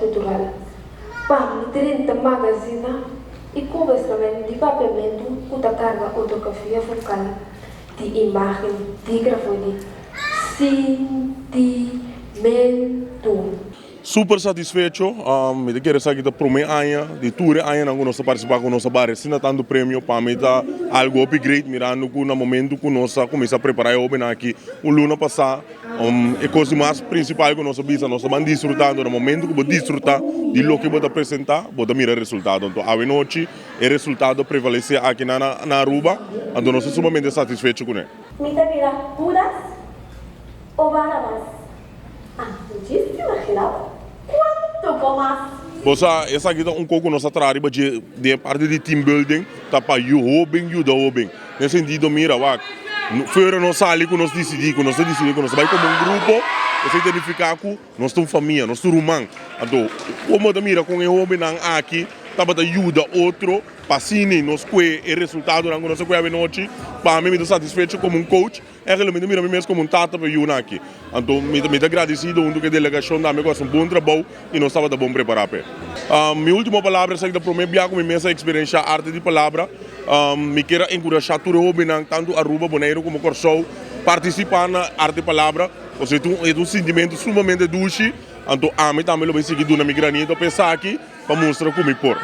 Kultural pa mi drenta magazina i kobestrament di papiamentu ku ta karga ortografia vokal di imágen dígrafo di sintimentu. Super satisfecho, mi ta kere esaki ta prome aña di tur e añanan ku nos ta partisipá ku nos a bari asina tantu premio. Pa mi ta algu hopi great mirando ku na momentu ku nos a kuminsá prepará e hóbennan aki un luna pasá, e kos di mas prinsipal ku nos a bisa nos ta ban disfrutá, anto na momentu ku bo disfrutá di loke bo ta presentá bo ta mira e resultado. Anto awenochi e resultado a prevalesé aki na na Aruba, anto nos ta sumamente satisfecho kuné. Mi ta bira Hudas o Barabas? Ah, djis imaginá bo kuantu bo mas. Bo sa, esaki ta un kos ku nos a traha riba dje den e parti di team building, ta pa yu hóben yuda hóben. Den sentido, mira, wak, fuera nos sali ku nos disidí, ku nos ta disidí ku nos ta bai komo un grupo, esei ta nifiká ku nos ta un famia, nos ta ruman. Anto, komo bo ta mira kon e hóbennan aki tabata yuda otro pa asina nos kue e resultadonan ku nos a kue awenochi? Pa mi, mi ta satisfecho komo un coach. Eigenlijk mi ta mira mi mes komo un tata pa e yunan aki. Anto mi ta mi ta gradisido huntu ku e delegashon tambe ku a hasi un bon trabou i nos tabata bon prepará p'e. Mi ultimo palabra esaki ta promé bia ku mi mes a eksperenshá arte di palabra. Mi kier a enkurashá tur e hóbennan tantu Aruba, Boneiru komo Kòrsou partisipá na arte palabra pasobra e ta un sintimentu sumamente dushi. Anto ami tambe lo bai sigui duna mi granito pa esaki pa mustra ku mi por.